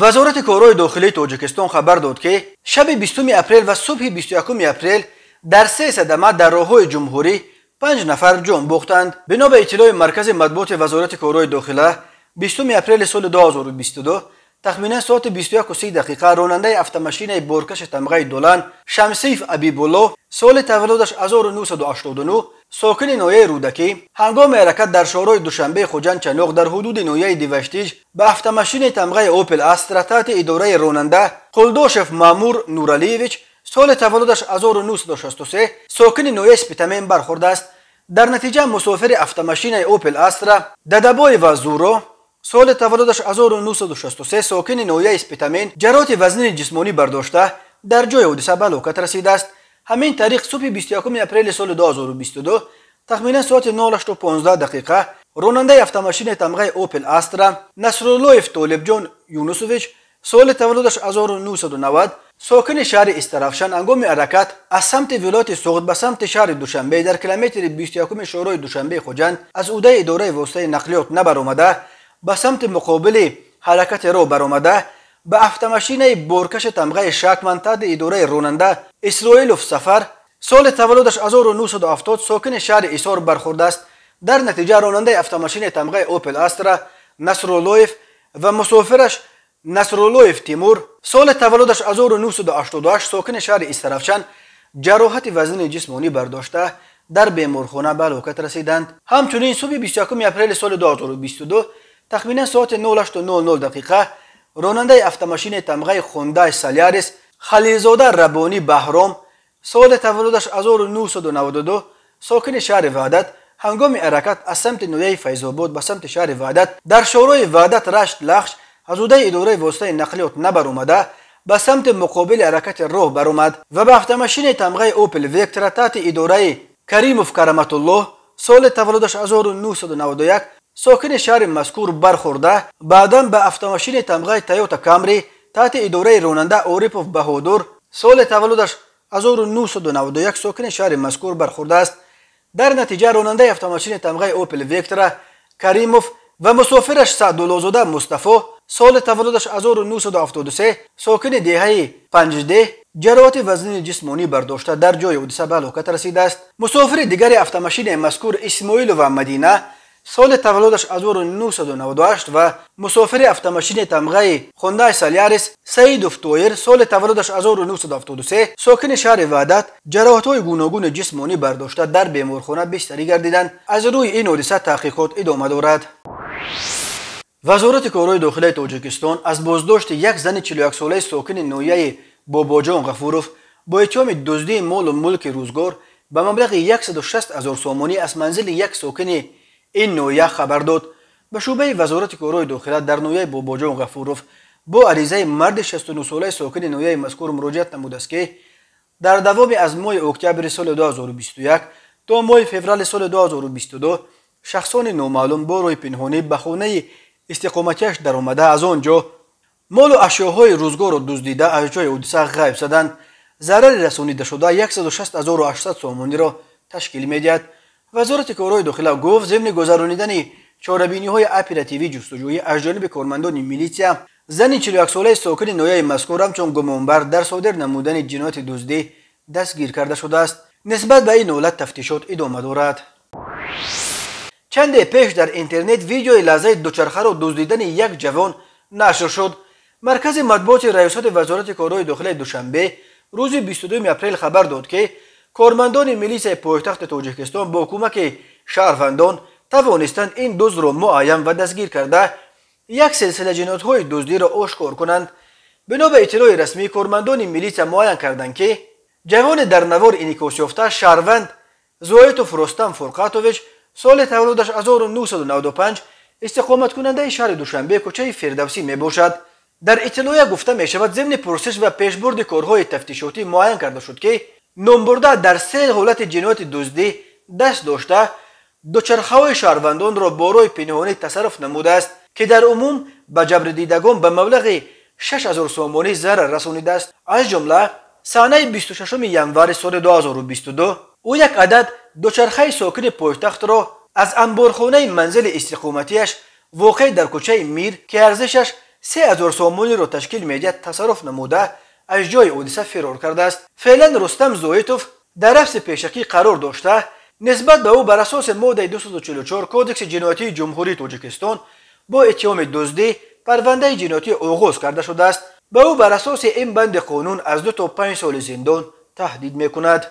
Вазорати корҳои дохилии Тоҷикистон хабар дод, ки шаби 20 апрел ва субҳи 21 апрел дар се садама дар роҳҳои ҷумҳурӣ 5 нафар ҷон бохтанд. Бино ба иттилои Маркази матбуоти Вазорати корҳои дохила, 20 апрели соли 2022 тахминан соати 21:30 ронандаи автомашинаи боркаши тамғаи Долан Шамсиев Абибулло, соли таваллудаш 1989, сокини ноҳияи Рӯдакӣ, ҳангоми ҳаракат дар шоҳроҳи Душанбе Хуҷанд Чаноқ дар ҳудуди ноҳияи Диваштиж ба автомашинаи тамғаи Опел Астра таҳти идораи ронанда Қулдошев Маъмур Нуралиевич, соли таваллудаш 1963, сокини ноҳияи Спитамен бархӯрдааст. Дар натиҷа мусофири автомашинаи Опел Астра Дадабоева Зуро, соли таваллудаш 1963, сокини ноҳияи Спитамен, ҷароҳати вазнини ҷисмонӣ бардошта дар ҷои ҳодиса ба ҳалокат расидааст. Ҳамин тариқ субҳи 21 апрели соли 2022 тахминан соати 08:15 ронандаи автомашинаи тамғаи Опел Астра Насруллоев Толибҷон Юнусович, соли таваллудаш 1990, сокини шаҳри Истаравшан, ҳангоми ҳаракат аз самти вилояти Суғд ба самти шаҳри Душанбе дар километри 21 шоҳроҳи Душанбе Хуҷанд аз ӯдаи идораи воситаи нақлиёт набаромада ба самти муқобили ҳаракати роҳ баромада ба автомашинаи боркаши тамғаи Шакман таҳти идораи ронанда Исроилов Сафар, соли таваллудаш 1970, сокини шаҳри Исор бархӯрдааст. Дар натиҷа ронандаи автомашинаи тамғаи Опел Астра Насруллоев ва мусофираш Насруллоев Тимур, соли таваллудаш 1988, сокини шаҳри Истаравшан, ҷароҳати вазнини ҷисмонӣ бардошта дар беморхона ба ҳалокат расиданд. Ҳамчунин субҳи 21 апрели соли 2022 тахминан соати 08:00 ронандаи автомашинаи тамғаи Хундай Солярис Халилзода Рабонӣ Баҳром, соли таваллудаш 1992, сокини шаҳри Ваҳдат, ҳангоми ҳаракат аз самти ноҳияи Файзобод ба самти шаҳри Ваҳдат дар шоҳроҳи Ваҳдат Рашт Лахш аз ҳудаи идораи воситаи нақлиёт набаромада ба самти муқобили ҳаракати роҳ баромад ва ба автомашинаи тамғаи Опел Вектра таҳти идораи Каримов Караматуллоҳ, соли таваллудаш 1991, сокини шаҳри мазкур бархӯрда, баъдан ба автомашинаи тамғаи Тойота Камри таҳти идораи ронанда Орипов Баҳодур, соли таваллудаш 1991, сокини шаҳри мазкур бархӯрдааст. Дар натиҷа ронандаи автомашинаи тамғаи Опел Вектра Каримов ва мусофираш Саъдуллозода Мустафо, соли таваллудаш 1973, сокини деҳаи Панҷдеҳ, ҷароҳати вазнини ҷисмонӣ бардошта дар ҷои ҳодиса ба ҳалокат расидааст. Мусофири дигари автомашинаи мазкур Исмоилова Мадина, соли таваллудаш 1998, ва мусофири автомашинаи тамғаи Хундай Солярис Саидов Тоир, соли таваллудаш 1973, сокини шаҳри Ваҳдат, ҷароҳатҳои гуногуни ҷисмонӣ бардошта дар беморхона бистарӣ гардиданд. Аз рӯи ин ҳодиса таҳқиқот идома дорад. Вазорати корҳои дохилаи Тоҷикистон аз боздошти як зани 41-солаи сокини ноҳияи Бобоҷон Ғафуров бо иттиҳоми дуздии молу мулки рӯзгор ба маблағи 160 0 сомонӣ аз манзили як сокини ин ноҳия хабар дод. Ба шӯъбаи Вазорати корҳои дохила дар ноҳияи Бобоҷон Ғафуров бо аризаи марди 69-солаи сокини ноҳияи мазкур муроҷиат намудааст, ки дар давоми аз моҳи октябри соли 2021 то моҳи феврали соли 2022 шахсони номаълум бо роҳи пинҳонӣ ба хонаи истиқоматиаш даромада аз он ҷо молу ашёҳои рӯзгорро дуздида аз ҷои ҳодиса ғайб заданд. Зарари расонидашуда 160 800 сомониро ташкил медиҳад. Вазорати корҳои дохила гуфт, зимни гузаронидани чорабиниҳои оперативӣ ҷустуҷӯӣ аз ҷониби кормандони милитсия зани 41-солаи сокини ноҳияи мазкур ҳамчун гумонбар дар содир намудани ҷинояти дуздӣ дастгир карда шудааст. Нисбат ба ин ҳолат тафтишот идома дорад. Чанде пеш дар интернет видеои лаҳзаи дучархаро дуздидани як ҷавон нашр шуд. Маркази матбуоти раёсати Вазорати корҳои дохилаи Душанбе рӯзи 22 апрел хабар дод, ки кормандони милисияи пойтахти Тоҷикистон бо кӯмаки шаҳрвандон тавонистанд ин дуздро муайян ва дастгир карда як силсила ҷиноятҳои дуздиро ошкор кунанд. Бино ба иттилои расмӣ, кормандони милитсия муайян карданд, ки ҷавони дар навор инъикосёфта шаҳрванд Зоитов Рустам Фурқатович, соли таваллудаш 1995, истиқоматкунандаи шаҳри Душанбе, кӯчаи Фирдавсӣ мебошад. Дар иттилоя гуфта мешавад, зимни пурсиш ва пешбурди корҳои тафтишотӣ муайян карда шуд, ки номбурда дар се ҳолати ҷинояти дуздӣ даст дошта дучархаҳои шаҳрвандонро бо роҳи пинҳонӣ тасарруф намудааст, ки дар умум ба ҷабрдидагон ба маблағи 6000 сомонӣ зарар расонидааст. Аз ҷумла санаи 26 январи соли 2022 ӯ як адад дучархаи сокини пойтахтро аз анборхонаи манзили истиқоматиаш воқеъ дар кӯчаи Мир, ки арзишаш 3000 сомониро ташкил медиҳад тасарруф намуда, аз ҷои ҳодиса фирор кардааст. Феълан Рустам Зоитов дар ҳабси пешакӣ қарор дошта, нисбат ба ӯ бар асоси моддаи 244 Кодекси ҷиноятии Ҷумҳурии Тоҷикистон бо иттиҳоми дуздӣ парвандаи ҷиноятӣ оғоз карда шудааст. Ба ӯ бар асоси ин банди қонун аз 2 то 5 соли зиндон таҳдид мекунад.